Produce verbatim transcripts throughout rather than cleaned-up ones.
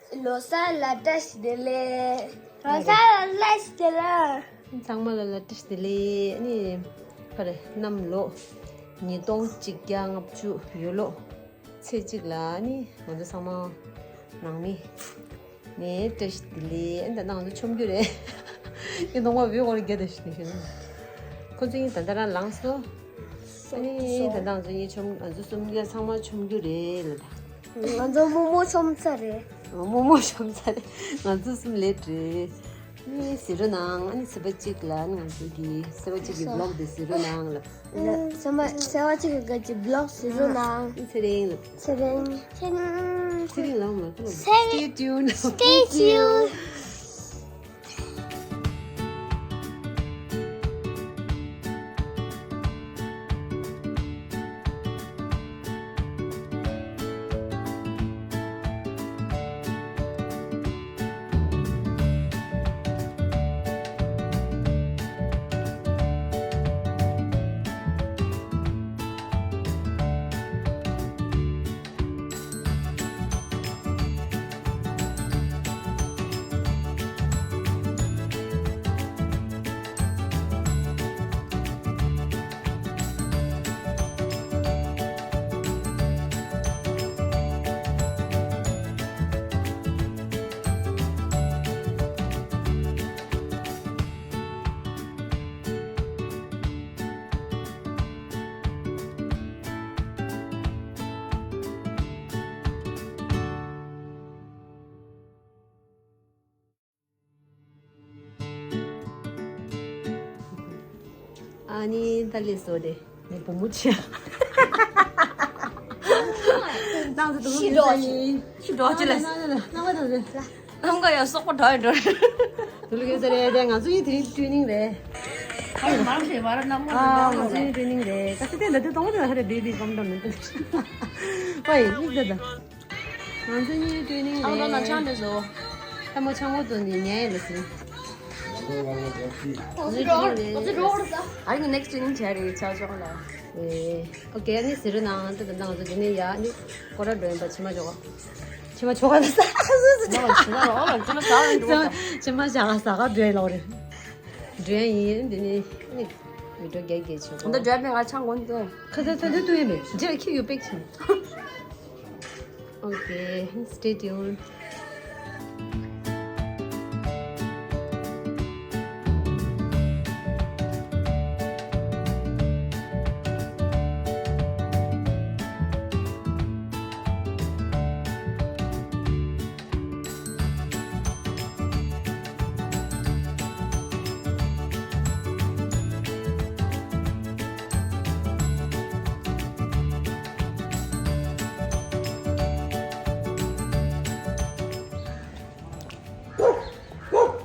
ལོ་གསར་ལ་བཀྲ་ཤིས་བདེ་ལེགས། ལོ་གསར་ལ་བཀྲ་ཤིས་བདེ་ལེགས། ཚང་མ་ལ་ལ་བཀྲ་ཤིས་བདེ་ལེགས། ཨ་ནི་ཕར་གནམ་ལོ་ཉིས་སྟོང་གཅིག་བརྒྱ་ལྔ་བཅུ་ཡོས་ལོ་ཚེས་གཅིག་ལ་ཨ་ནི་ང་ཚོ་ཚང་མ་ནང་མི་ནས་བཀྲ་ཤིས་བདེ་ལེགས། ཨ་ནི་ད་ལྟ་ང་ཚོ་མཆོང་རྒྱུ་རེད། ངས་ནོར་བ་བོད་སྐོར་བརྒྱ་དང་ཞིག་ནས་ཞུ་ན། ཁོ་ཚོ་གཉིས་ད་ལྟ་རང་ལངས་སོང་། ཨ་ནི་ད་ལྟ་ང་ཚོ་གཉིས་མཆོང་། ང་ཚོ་གསུམ་ཀ་ཚང་མ་མཆོང་རྒྱུ་རེད་ལ་ད། ང་ཚོ་རྨོ་མོ་མཆོང་ཚར་རེད། རྨོ་མོ་མཆོང་ཚར་རེད། ང་ཚོ་གསུམ་ལེཊ་རེད། ཨ་ནི་གཟིགས་རོགས་གནང་། ཨ་ནི་ཚེས་པ་གཅིག་ལ་ཨ་ནི་ང་ཚོ་གི་ཚེས་པ་གཅིག་གི་བི་ལོག་དེ་གཟིགས་རོགས་གནང་ལ། ཚེས་པ་ཚེས་པ་གཅིག་གི་གི་བི་ལོག་གཟིགས་རོགས་གནང་། ཚེ་རིང་ལ། ཚེ་རིང་། ཚེ་རིང་། ཚེ་རིང་ལ་མ་ཁུ་ལ། ཚེ་རིང་། Stay tuned. Stay tuned. ཨ་ནི་ད་ལས་སོ་དེ་ངས་བུ་མོ་ཆེ། ནང་དུ་ཤི་འགྲོ་ཤི་འགྲོ་ཅི་ལ། ནང་པ་དང་རེད། ནང་པ་ཡང་སོག་པོ་འགྲོ་ཡི་འགྲོ། དུ་ལུ་གེ་ཟེར་རེད་དེ་ང་ཚོ་ཡི་དེ་རིང་ཊུ་ནིང་རེད། ཨ་ཡི་མ་རེད་མ་རེད། ནང་པ་ཨ་ང་ཚོ་ཡི་ཊུ་ནིང་རེད། ད་སི་ཏན་ད་དུ་གཏོང་བ་དེ་ཧ་རེ་བེ་བི་ཀམ་ཌའོན་མི་འདུག་ཨ་ཡི་མིག་ད་ད། ང་ཚོ་གཉིས་ཊུ་ནིང་རེད། ཨང་ཏོ་ན་ཆང་དེ་བཟོ། ལྷ་མོ་ཆང་བོ་བཏོན་ནས་ཉལ་ཡོད་ལ་ཟིན། ང་ཚོ་ཊུ་ནིང་རེད། ཨ་རིང་ནེག་སི་ཊུ་ནིང་བྱ་རེད་ཆ་ཆོག་ལ། ཨེ། ཨོ་ཁེ། ཨ་ནི་ཟེར་རོ་ནང་དུ་ད་ང་ཚོ་འདི་ནས་ཡ་ནི་སྐོར་ར་འགྲོ་ཡིན་པ་ཕྱི་མ་ཆོག་ག་ཕྱི་མ་ཆོག་ག་ཟ། ཕྱི་མ་ཆོག་ག་ཟ་ག་འགྲོ་ཡིན་ལོག་རེད། འགྲོ་ཡིན་འདི་ནི་ནི་བི་ཌིའོ་རྒྱག་རྒྱག་བྱེད་གོ། འདི་འདྲ་བས་ང་ཆང་གོན་ཏེ། ཁ་ཚ་ཚ་འདི་ཏུ་ཡིན་པས་འདི་ལ་ཁྱི་ཡོད་པེག་ཆེན། Okay, stay tuned.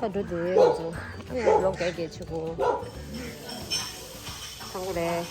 ད་འགྲོ་དེ་ང་ཚོ་ཨ་ཡ་ལོག་རྒྱག་རྒྱག་ཆུ་ཁོ། ཚང་མ་རེད།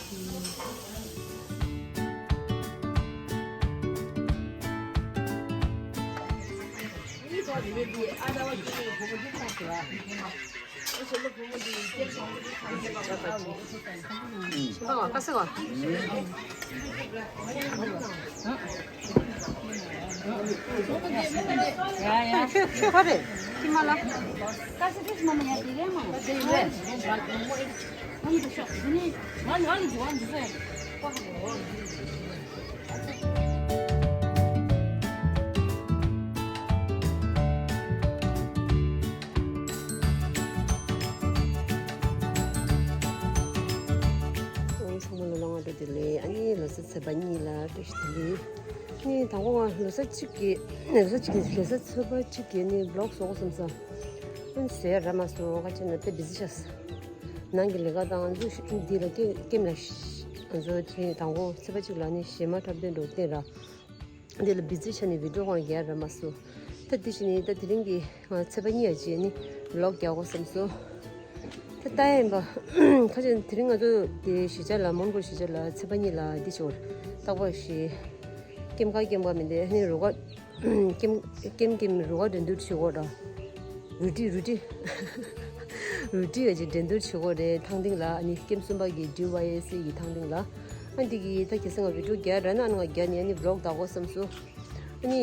ཚང་མ་ལོ་ལོ་ང་འགྲོ་དེ་ལས་ཨ་ནི་ལོ་གསར་ཚེས་པ་གཉིས་ལ་བཀྲ་ཤིས་བདེ་ལེགས། ནི་དང་པོ་ང་ལོ་གསར་གཅིག་གི་ལོ་གསར་གཅིག་གི་ལོ་གསར་ཚེས་པ་གཅིག་གི་ནི་བི་ལོག་བཟོ་དགོས་བསམ་ས། ཨ་ནི་ཟེར་ར་མ་སོང་ཁ་ཆེ་ན་དེ་བི་ཟི་ཆགས་ས། ནང་གི་ལས་ཀ་དང་ང་ཚོ་འདི་ལ་ཀེམ་ཀེམ་ལ་ང་ཚོ་དེ་དང་པོ་ཚེས་པ་གཅིག་ལ་ནི་གཞས་མ་འཁྲབ་སྟོན་འགྲོ་བསྟན་ར། འདི་ལ་བི་ཛི་ཆགས་ནས་བི་ཌིའོ་ཁོང་རྒྱག་ར་མ་སོང་། ད་དེ་བཞིན་ནི་ད་དེ་རིང་གི་ང་ཚེས་པ་གཉིས་ཡ་རྗེས་ནི་བི་ལོག་རྒྱག་དགོས་བསམ་སོང་། ད་ལྟ་ཡིན་པ་ཁ་ཅིག་དེ་རིང་ང་ཚོ་དེ་གཞིས་ཆགས་ལ་མོན་གྷོ་གཞིས་ཆགས་ལ་ཚེས་པ་གཉིས་ལ་འདི་ཆོག་རྟག་པར་ཞིག་ཀེམ་ཁ་ཀེམ་ཁ་མི་འདི་ནི་རུ་ཁ། ཀེམ་ཀེམ་ཀེམ་རུ་ཁ་འགྲན་བསྡུར་བྱེད་དགོས་ར། རུ་ཏི་རུ་ཏི། རུ་ཏི་ཡ་ཅིག་འགྲན་བསྡུར་བྱེད་དགོས་རེད་ཐང་སྟེང་ལ་ཨ་ནི་ཀེམ་གསུམ་པ་གི་ཌི་ཝའི་ཨེས་སི་གི་ཐང་སྟེང་ལ། ཨ་འདི་གི་ད་གལ་སྲིད་ང་བི་ཌིའོ་རྒྱག་ར་ན་ཨ་ནི་ང་རྒྱག་ནས་ཨ་ནི་བི་ལོག་བདག་གོ་བསམ་སོང་། ཨ་ནི།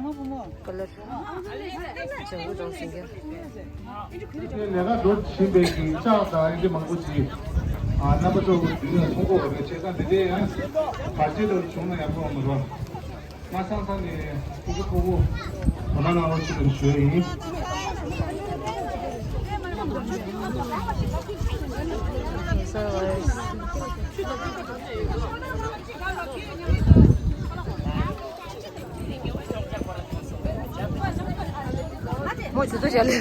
ཀ་ལར་ལྗང་གུ་དང་སེང་གེ། ལས་ཀ་འགྲོ་བཞིན་པའི་གི་ལྕགས་དང་ཨེ་འདྲ་མང་པོ་ཅིག་ཨ་རྣམ་པ་ཚོ་དུས་ཡུན་མཐོང་གོ་བ་རེད། བྱས་ཙང་དེ་འདྲའི་ཡང་བར་ཆད་དུ་བྱུང་ན་ཡག་པོ་མ་རེད། མ་སང་ས་ནས་སྤུ་གུ་ཕྲུ་གུ་དོ་སྣང་གནང་རོགས་ཞུ་ཞུ་ཡ་ཡིན། མོ་ཇུ་ཏོ་བྱ་ལེ།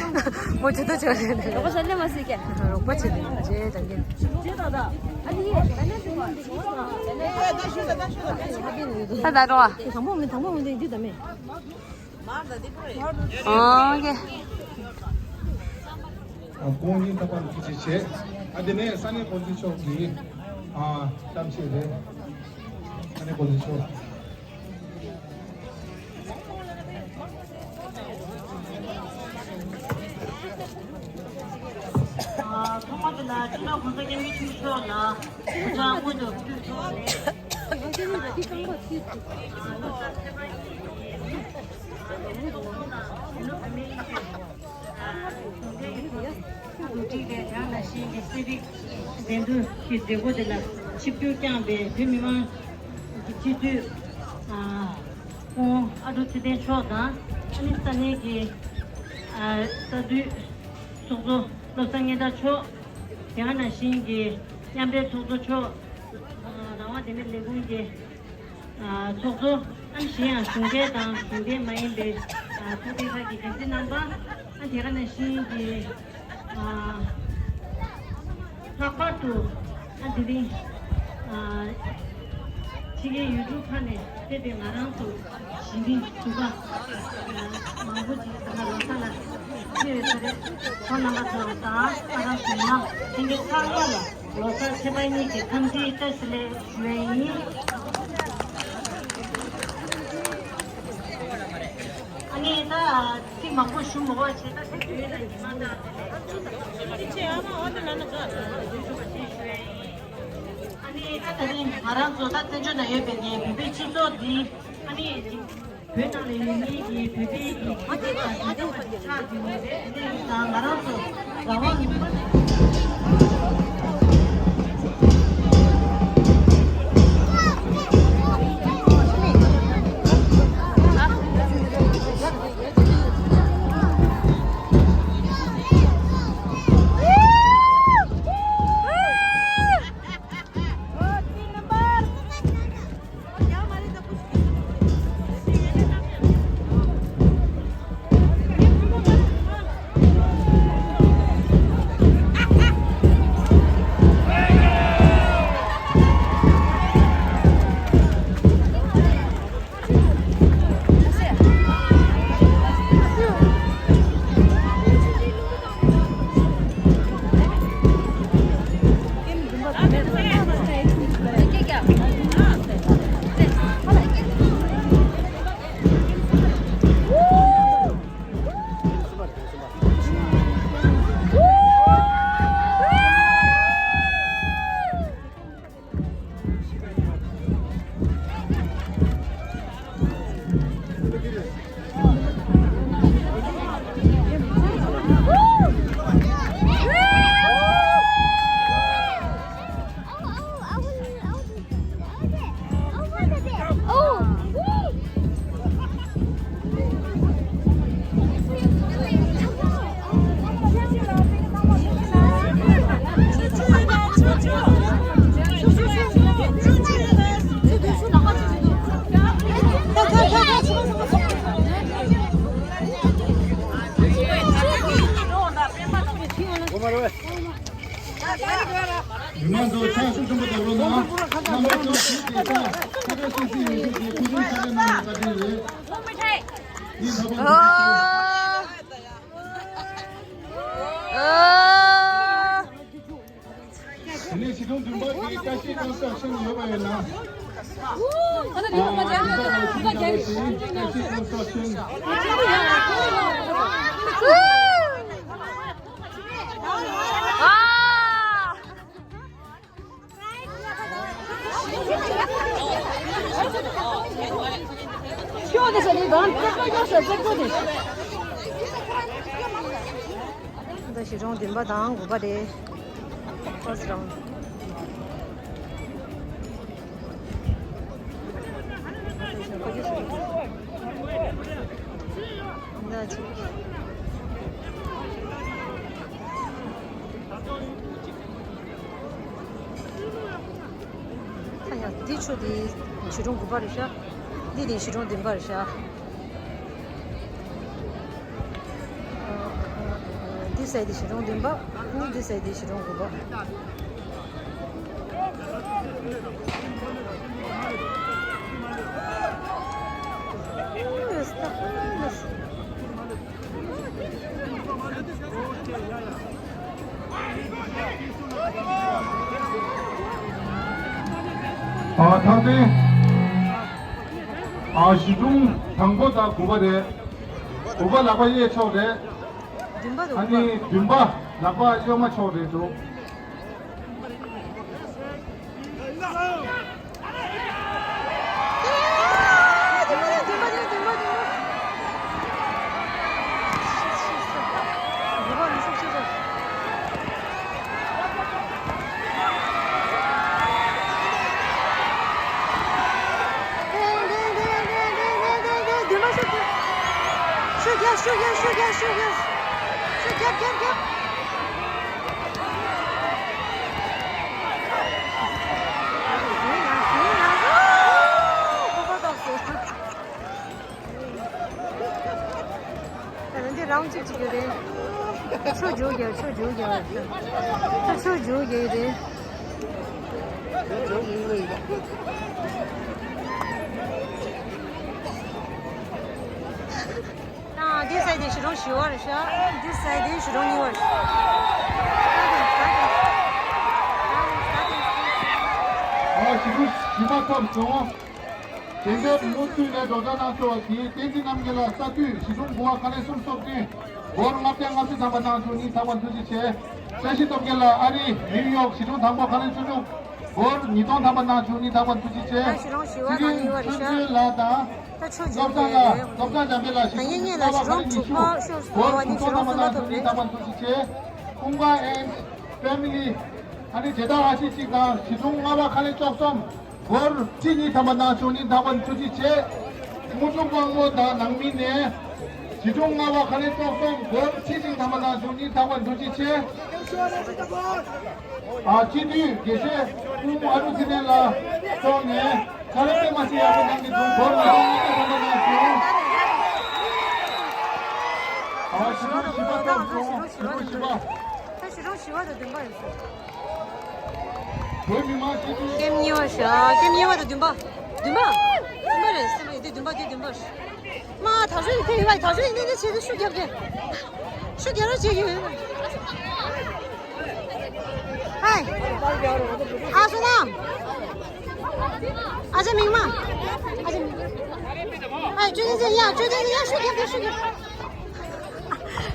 མོ་ཇུ་ཏོ་བྱ་ལེ། རོགས་པ་བྱ་ལེ་མ་ཟེར་གྱི། རོགས་པ་བྱེད་ལེ་རྗེས་དང་གི། རྗེས་དང་ད། ཨ་ནི་ཡེ་ད་ནས་ཟེར་བ་འདི་ད་ད་རོ། དང་པོ་མི་དང་པོ་མི་འདི་འདི་ད་མེད། ཨོ་ཀེ། ཨ་ཁོང་གཉིས་ཐག་པ་ལ་ཐུགས་རྗེ་ཆེ། ཨ་དེ་ནས་ས་གནས་འགོ་འཛིན་མཆོག་གིས་ཨ་གཏམ་བཤད་རེད། ས་གནས་འགོ་འཛིན་མཆོག་ཨ་ཐོག་མ་དེ་ལ་སྤྱི་ནོར་༸གོང་ས་༸སྐྱབས་མགོན་ཆེན་པོ་མཆོག་ལ་གུས་ཕྱག་སྔོན་དུ་ཕུལ་ཆོག་ནས། འགོ་ཁྲིད་ལས་དྲག་ནང་བཞིན་གྱི་གསེར་བུམ་འགྲན་བསྡུར་གྱི་མཛད་སྒོ་དེ་ལ་ཆིབས་བསྒྱུར་བསྐྱངས་པའི་བོད་མི་མང་གི་སྤྱི་འཐུས་ཨ་སྐུ་ངོ་ཨ་ཀྲུག་ཚེ་བརྟན་མཆོག་དང་། ཨ་ནི་ས་གནས་ཀྱི་ཨ་ས་འཐུས་ཚོགས་གཙོ་བློ་བཟང་སྙན་གྲགས་མཆོག་དེ་ག་ནང་བཞིན་གྱི་མཉམ་འབྲེལ་ཚོགས་གཙོ་མཆོག་ཨ་རང་དབང་བདེན་པའི་ལས་ཁུངས་ཀྱི་ཨ་ཚོགས་གཙོ། ཨ་ནི་གཞན་ཡང་གཞུང་འབྲེལ་དང་གཞུང་འབྲེལ་མ་ཡིན་པའི་ཨ་ཚོགས་སྡེ་ཁག་གི་འགན་འཛིན་རྣམ་པ། ཨ་དེ་ག་ནང་བཞིན་གྱི་ཨ་ལྷག་པར་དུ་ཨ་དེ་རིང་ཨ་ཕྱི་རྒྱལ་ཡུལ་གྲུ་ཁག་ནས་ཕེབས་པའི་ང་རང་ཚོ་གཞིས་མི་གཞིས་པ་མང་པོ་ཅིག་ད་ལྟ་ལོ་གསར་ལ་ཕེབས་ཡོད་ས་རེད། ཁོང་རྣམ་པ་ཚོ་དང་ང་རང་ཚོ་ཡང་ལྷན་རྒྱས་ཚང་མ་ལ་ལོ་གསར་ཚེས་པ་གཉིས་ཀྱི་འཚམས་འདྲིའི་བཀྲ་ཤིས་བདེ་ལེགས་ཞུ་ཡ་ཡིན། ཨ་ནི་ད་ཚིག་མང་པོ་ཞུ་མི་དགོས་བྱས། ད་ཚིག་དུས་ལ་ཉི་མ་ད་ཨ་ནི་ད་ད་རིང་ང་རང་ཚོ་ད་བཙན་བྱོལ་ནང་ཡོད་པའི་ངའི་བོད་པའི་སྤྱི་ཚོགས་འདི། ཨ་ནི་བོད་ནང་ལ་ཡོད་མཁན་གྱི་བོད་པའི་གི་ཁྱད་ཆོས་དང་དེ་ཚོ་ཆགས་ཀྱི་ཡོད་རེད། དེ་ཡིན་ཙང་ང་རང་ཚོ་རང་དབང་ཡོད་པ། མི་མང་ཚོ་ཕྱག་ཤུགས་ཆེན་པོ་བརྒྱབ་རོགས་གནང་། རྣམ་པ་ཚོ་ཞིག་དེ་ཚོ་ཁ་ཁ་སིག་སིག་ཡོད་ཤུགས་ཀྱིས་ཁོ་ཚོའི་ཕྱག་ལས་གནང་ནས་བཀའ་དྲིན་རེད། ཨོ། ཨོ། དེ་ནས་བྱིས་སྒྲུང་བདུན་པ་དེ་བཀྲ་ཤིས་ཀོན་སི་ཊྲག་ཤན་ཡོད་པ་ཡིན་ན། ཨ། བཀྲ་ཤིས་ཀོན་སི་ཊྲག་ཤན། ད་བྱིས་སྒྲུང་བདུན་པ་དང་དགུ་པ་རེད། First round. ད་ཅིག་ད་ཡང་འདི་ཆུ་འདི་བྱིས་སྒྲུང་དགུ་པ་རེད་ཤག་འདི་དེ་བྱིས་སྒྲུང་བདུན་པ་རེད་ཤག་འདི་ས་དེ་བྱིས་སྒྲུང་བདུན་པ། འདི་ས་དེ་བྱིས་སྒྲུང་དགུ་པ། ཨ། ཐང་སྟེང་། ཨ། བྱིས་སྒྲུང་དང་པོ་དང་དགུ་པ་རེད། དགུ་པ་ལག་པ་གཡས་ཕྱོགས་རེད། བདུན་པ་དང་ཨ་དགུ་པ། ནི་བདུན་པ་ལག་པ་གཡོན་མ་ཕྱོགས་རེད་འདུག་ཤུགས་རྒྱབ། ཤུགས་རྒྱབ། ཤུགས་རྒྱབ། ཤུགས་རྒྱབ། ཤུགས་རྒྱབ། རྒྱབ། རྒྱབ། ད་ནི་འདི་རའུན་ཌི་གཅིག་གཅིག་ཡོད་རེད། ཆུ་རྒྱུག་རྒྱག་ཆུ་རྒྱུག་རྒྱག་ད་ཆུ་རྒྱུག་རྒྱག་རེད། ད་འདི་ས་དེ་བྱིས་སྒྲུང་བཞི་པ་རེད་ཤག་འདི་ས་དེ་བྱིས་སྒྲུང་གཉིས་པ་རེད། ཨ། བྱིས་སྒྲུང་བཞི་པ་ཐོབ་སོང་། དེ་འདྲའི་མུ་མཐུད་ནས་སྒྲོག་སྦྱང་གནང་ཕྱོགས་ཀྱི་བསྟན་འཛིན་རྣམ་རྒྱལ་ལགས་ས་འཐུས་བྱིས་སྒྲུང་དགུ་པ་ཁ་ལན་གསུམ་སོགས་ཀྱིས་སྒོར་ལྔ་བརྒྱ་ལྔ་བཅུ་ཐམ་པ་གནང་བྱུང་། སྙིང་ཐག་པ་ཐུགས་རྗེ་ཆེ། བཀྲ་ཤིས་སྟོབས་རྒྱལ་ལགས་ཨ་རི་ནིའུ་ཡོག་བྱིས་སྒྲུང་དང་པོ་ཁ་ལན་བཅུ་དྲུག་སྒོར་ཉིས་སྟོང་ཐམ་པ་གནང་བྱུང་། སྙིང་ཐག་པ་ཐུགས་རྗེ་ཆེ། ད་བྱིས་སྒྲུང་བཞི་པ་དང་གཉིས་པ་རེད་ཤག་ཚེ་རིང་ཆོས་འཛིན་ལགས་དང་། ད་ཆོས་བརྗོད་བློ་བཟང་ལགས། བློ་བཟང་འཇམ་དཔལ་ལགས། ད་ངེད་གཉིས་ལ་བྱིས་སྒྲུང་དྲུག་པ་ཤོར་སོང་། ཨ་ནི་བྱིས་སྒྲུང་གསུམ་པ་ཐོབ་རེད། ཐུགས་རྗེ་ཆེ། ཀུན་དགའ་ཨེན་ཕེ་མི་ལི། ཨ་ནི་བྱེ་བྲག་ཨ་ཤི་གཅིག་དང་བྱིས་སྒྲུང་ལྔ་པ་ཁ་ལན་བཅུ་གསུམ་སྒོར་ཁྲི་གཉིས་ཐམ་པ་གནང་བྱུང་། སྙིང་ཐག་པ་ནས་ཐུགས་རྗེ་ཆེ། དངོས་གྲུབ་དབང་མོ་དང་ནང་མི་ནས་བྱིས་སྒྲུང་ལྔ་པ་ཁ་ལན་བཅུ་གསུམ་སྒོར་ཁྲི་གཅིག་ཐམ་པ་གནང་བྱུང་། སྙིང་ཐག་པ་ནས་ཐུགས་རྗེ་ཆེ། ཨ། སྤྱི་འཐུས་དགེ་བཤེས་སྐུ་ངོ་ཨ་རུ་ཚེ་བརྟན་ལགས་མཆོག་ནས་ཁ་ལན་དཔེ་མ་སྲིད་ཡག་པོ་གནང་གི་འདུག་སྒོར་ཉིས་སྟོང་ལྔ་བརྒྱ་ཐམ་པ་གནང་བྱུང་། ཨ། བྱིས་སྒྲུང་བཞི་པ་ཐོབ་སོང་། བྱིས་སྒྲུང་བཞི་པ། ད་བྱིས་སྒྲུང་བཞི་པ་དང་བདུན་པ་ཡིན་ཟེར། བོད་མི་མང་སྤྱི་འཐུས། ཀེམ་གཉིས་པ་ཤག་ཀེམ་གཉིས་པ་དང་བདུན་པ། བདུན་པ། བདུན་པ་རེད་སེམས་པ་ཡིན་དུས་བདུན་པ་དེ་བདུན་པ། མ་ད་གཟོད་ཡིན་ཕེབས་ཡོད་པ། ད་གཟོད་ཡིན་ནས་ནས་བྱེད་དུ་ཤུགས་རྒྱབ་རྒྱབ། ཤུགས་རྒྱབ་རོགས་བྱེད་ཡོད། ཧའི། ཨ་སོ་ནམ། ཨ་ཅག་མིག་མ། ཨ་ཅག་མིག་མ། ཨ་ཅོ་ཅན་ཅན་ཡ། ཅོ་ཅན་ཅན་ཡ། ཤུགས་རྒྱབ་རྒྱབ། ཤུགས་རྒྱབ།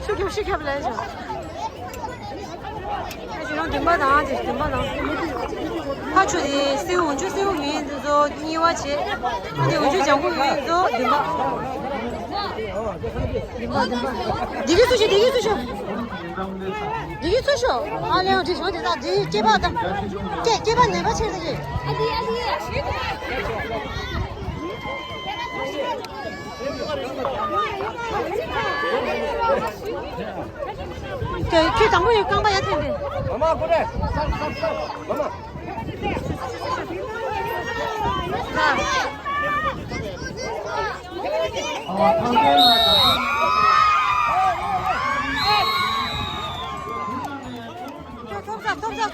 ཤུགས་རྒྱབ། ཤུགས་རྒྱབ་ལབ་བྱུང་། ཨ་ཅེ་རང་བདུན་པ་དང་། ཨ་ཅེ་བདུན་པ་དང་། ཕ་ཆུ་དེ་སེའུ་འོང་ཆུ་སེའུ་ཡིན་དུ་ཚོ་གཉིས་པ་བྱེད། ཨ་དེ་འོང་ཆུ་ལྗང་ཁུ་ཡིན་དུ་ཚོ་བདུན་པ། བདུན་པ་བདུན་པ། བདེ་སྐྱིད་ཚུལ་ཤོག་བདེ་སྐྱིད་ཚུལ་ཤོག་བདེ་སྐྱིད་ཚུལ་ཤོག་ཨ་ལེ་འོང་ཆུ་ཤོག་དེ་དག་དེ་སྐྱེས་པ་དང་། སྐྱེས་སྐྱེས་པ་ནད་པ་ཆེ་ཟེར་གི། ཁྱོད་ཁྱོད་དང་པོ་ཡོད། རྐང་པ་ཡར་འཐེན་པས། མ་མ་ཀོ་རེ། མ་མ། ཁྱོད་ཐོབ་ས་ཐོབ་ས་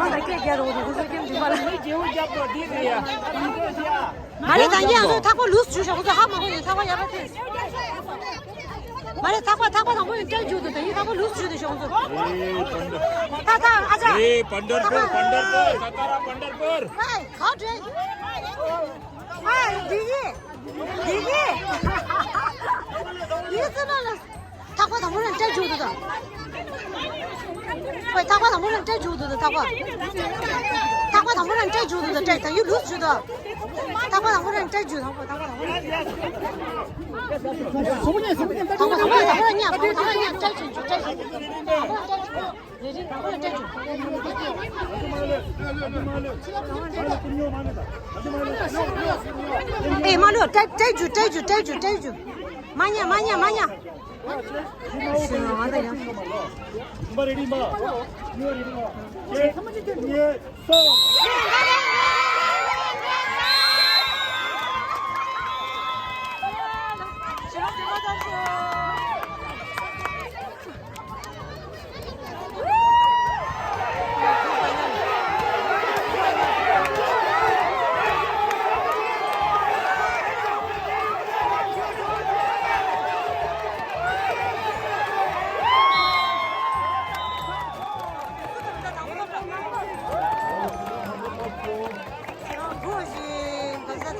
ང་ད་སྐད་རྒྱག་རོགས་འདུག་ཁོ་ཚོ་ཀེམ་འདི་མ་ལ། མ་རེད། ད་ཡིན་ཡང་ཚོ་ཐག་པ་ལུས་བཅུག་ཤོག་ཁོ་ཚོ་ཧ་མ་གོ་ཡིན། ཐག་པ་ཡར་ཕར་འཐེན། མ་རེད། ཐག་པ་ཐག་པ་དང་པོ་ཡིན་སྤྲད་རྒྱུ་འདུག་ད་ཡིན་ཐག་པ་ལུས་བཅུག་འདུག་ཤོག་ཁོ་ཚོ། ད་ད་ཨ་ཅག་ཨེ་པན་ཌར་པུར། པན་ཌར་པུར། ས་ཏ་ར་པན་ཌར་པུར། ཨེ་ག་འདྲེ། ཨེ་འདི་གི་འདི་གི་འདི་ཚོ་ན་ལ། ཐག་པ་དང་པོ་རང་སྤྲད་བཅུག་འདུག་ད། ཨོའི་ཐག་པ་དང་པོ་རང་སྤྲད་བཅུག་འདུག་ད། ཐག་པ། ཐག་པ་དང་པོ་རང་སྤྲད་བཅུག་འདུག་ད། སྤྲད་ད་ཡུ་ལུས་བཅུག་ད། ཐག་པ་དང་པོ་རང་སྤྲད་བཅུག་ཐག་པ་དང་པོ་རང་། ཐག་པ་དང་པོ་རང་སྤྲད་བཅུག་ཐག་པ་དང་པོ་རང་ཉག་ཐག་པ་དང་པོ་རང་ཉག་སྤྲད་བཅུག་འཇུ་སྤྲད་བཅུག་ཐག་པ་རང་སྤྲད་བཅུག་རེ་རེ་དང་པོ་རང་སྤྲད་བཅུག་ཨེ་མ་ལོ་སྤྲད་སྤྲད་བཅུག་སྤྲད་བཅུག་སྤྲད་བཅུག་སྤྲད་བཅུག་མ་ཉག་མ་ཉག་མ་ཉག་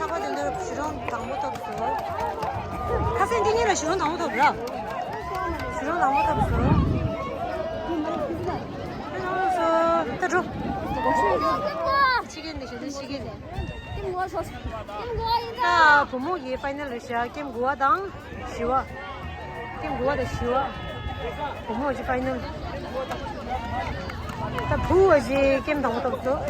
ཁ་སང་འདི་གཉིས་ལ་གཞི་རོང་དང་པོ་ཐོབ་སོང་། ཁ་སང་འདི་གཉིས་ལ་གཞི་རོང་དང་པོ་ཐོབ་ར། གཞི་རོང་དང་པོ་ཐོབ་སོང་། ད་འགྲོ། ཕྱི་རྒྱལ་ནས་ཞུ་དུས་ཕྱི་རྒྱལ་ནས། ད་བུ་མོ་ཡི་ཕའི་ནལ་རེད་ཤག་ཀེམ་དགུ་བ་དང་བཞི་བ། ཀེམ་དགུ་བ་དང་བཞི་བ། བུ་མོ་ཡི་ཕའི་ནལ། ད་བུ་བ་ཞིག་ཀེམ་དང་པོ་ཐོབ་སོང་།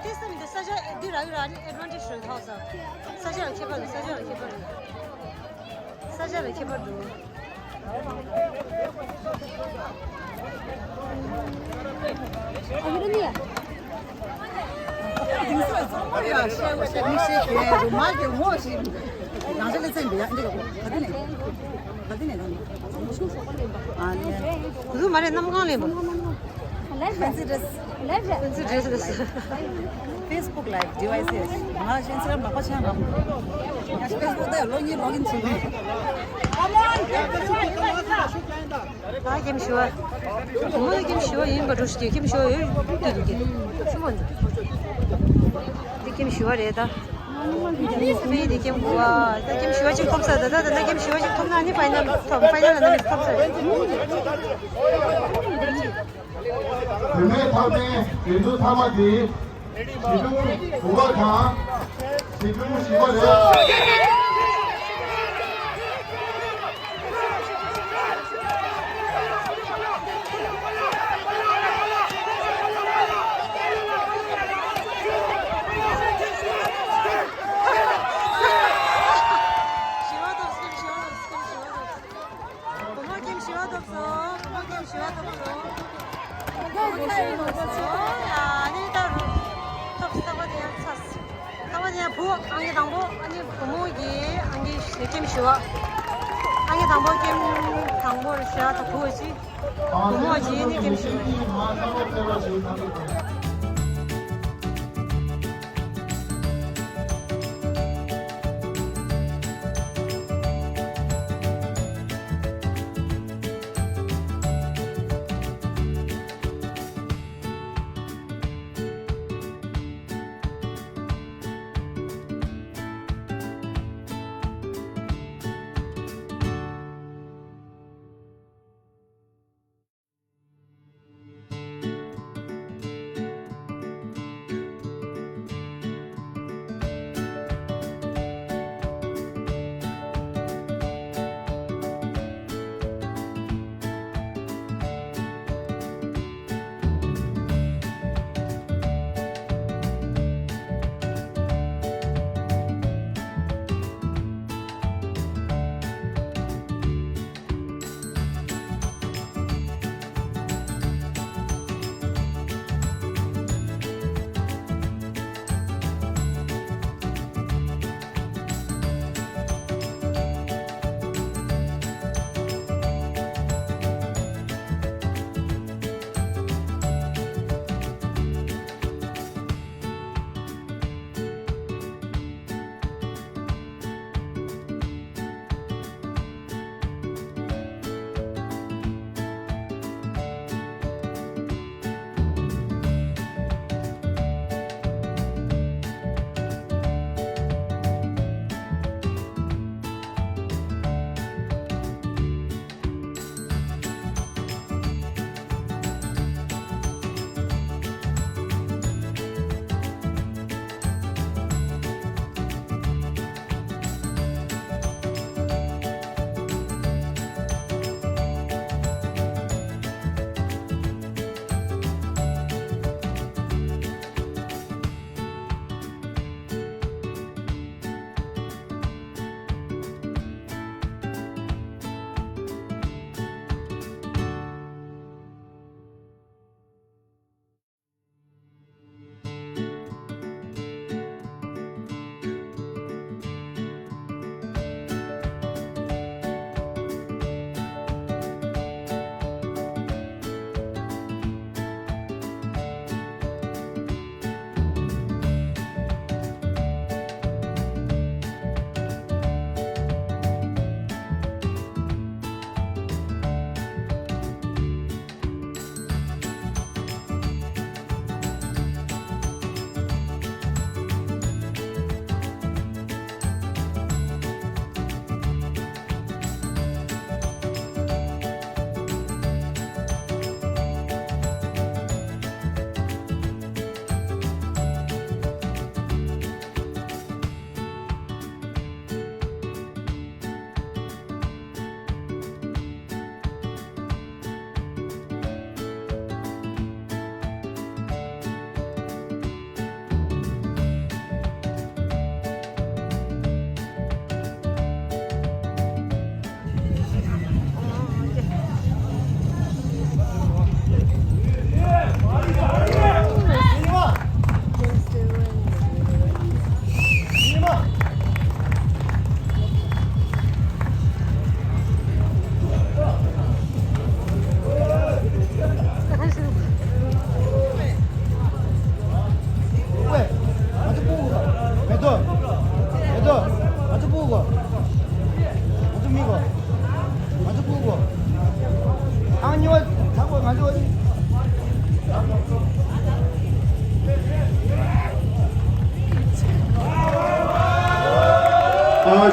དེ་ས་མི་འདི་ས་ཆ་འདི་རག་གི་ར་ནི་ཨེ་ཌི་ཝན་ཊེ་ཇི་རེད་ཐོག་ས། ས་ཆ་ལ་ཁྱད་པར་འདུག་ས་ཆ་ལ་ཁྱད་པར་འདུག་ས་ཆ་ལ་ཁྱད་པར་འདུག་ཨ་ནི། ཁོ་ཚོ་མ་རེད། གནམ་གང་ལེན་པ། Fancy dress. Fancy dress རེད། Facebook live devices. ང་ཞེན་སེར་མ་པ་ཆང་རམ། ཡ་Facebook དེ་ལོ་གཉིས་ལོག་ཨིན་བྱེད་མེད། ད་ཀེམ་ཞུ་བ། བུ་མོ་ཀེམ་ཞུ་བ་ཡིན་པ་འགྲོ་ཞིག་ཀེམ་ཞུ་བ་ཡོད་འདུག་གི་ཆུ་མོ་འདི་ཀེམ་ཞུ་བ་རེད་ད། སྨན་འདི་ཀེམ་དགུ་བ། ད་ཀེམ་བཞི་བ་ཅིག་ཐོབ་ས། ད་ད་ད་ཀེམ་བཞི་བ་ཅིག་ཐོབ་ན་ནི་ཕའི་ནལ་ཐོབ། ཕའི་ནལ་ལ་ནི་ཐོབ་ས། བུད་མེད་འཐབ་རྩོད་འགྲན་བསྡུར་མཐའ་མ་དེ་གཞིས་གྲོང་དགུ་བ་དང་གཞིས་གྲོང་བཞི་བ་རེད། ཐོབ་སོང་། ཨོ་ཀེམ་ཞུ་བ་ཐོབ་སོང་། ཨོ་ཀེམ་ཞུ་བ་ཐོབ་སོང་། ཨ་ནི་ད་ཐོབ་སོང་། ད་བ་དེ་ཡང་ཚར་སོང་། ད་བ་དེ་ཡང་བུ་ཨང་ཀི་དང་པོ། ཨ་ནི་བུ་མོ་གི་ཨང་ཀི་ཞུ་ཀེམ་ཞུ་བ། ཨང་ཀི་དང་པོ་ཀེམ་དང་པོ་རེད་ཤག་ད་བུ་ཅི། བུ་མོ་ཅི་ནི་ཀེམ་ཞུ་བ།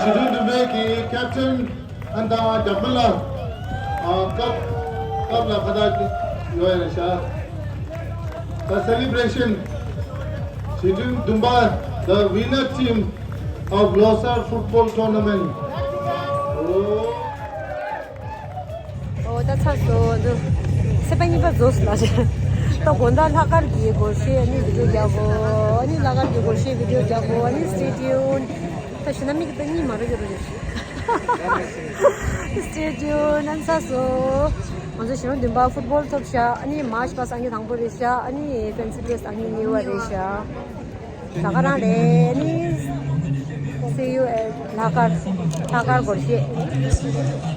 ཞི་ཀྲུང་བདུན་པའི་ཀེབ་ཊན་ཨན་དང་རྒྱ་དཔོན་ལ་ཨ་ཀབ་ཀབ་ལ་ཁ་བཏགས་ཡོད་ཡ་ཤག The celebration, ཞི་ཀྲུང་བདུན་པ, the winner team of Losar football tournament. ཨོ་ད་ཚར་སོང་། འདི་ཚེས་པ་གཉིས་པ་རྫོགས་སོང་ལ། ད་དགོང་དག་ལྷག་དཀར་གྱི་སྒོར་གཞས་ཨ་ནི་བི་ཌིའོ་རྒྱག་གོ། ཨ་ནི་ལྷག་དཀར་གྱི་སྒོར་གཞས་བི་ཌིའོ་རྒྱག་གོ། ཨ་ནི་stay tuned། ད་ཞུ་ན་མིག་ད་གཉིད་མ་རུ་ཡོད་རུ་ཡོད་ཤི། Stay tuned. ཨན་ས་སོ། ང་ཚོ་ཞི་ལུང་བདུན་པ་ཕུཊ་བོལ་ཐོབ་ཤག་ཨ་ནི་མཱར་ཆི་པཱ་སི་ཨང་ཀི་དང་པོ་རེད་ཤག་ཨ་ནི་ཕེན་སི་ཌི་རེ་སི་ཨང་ཀི་གཉིས་པ་རེད་ཤག་ད་ག་རང་རེད། ཨ་ནི་see you at ལྷག་དཀར། ལྷག་དཀར་སྒོར་གཞས།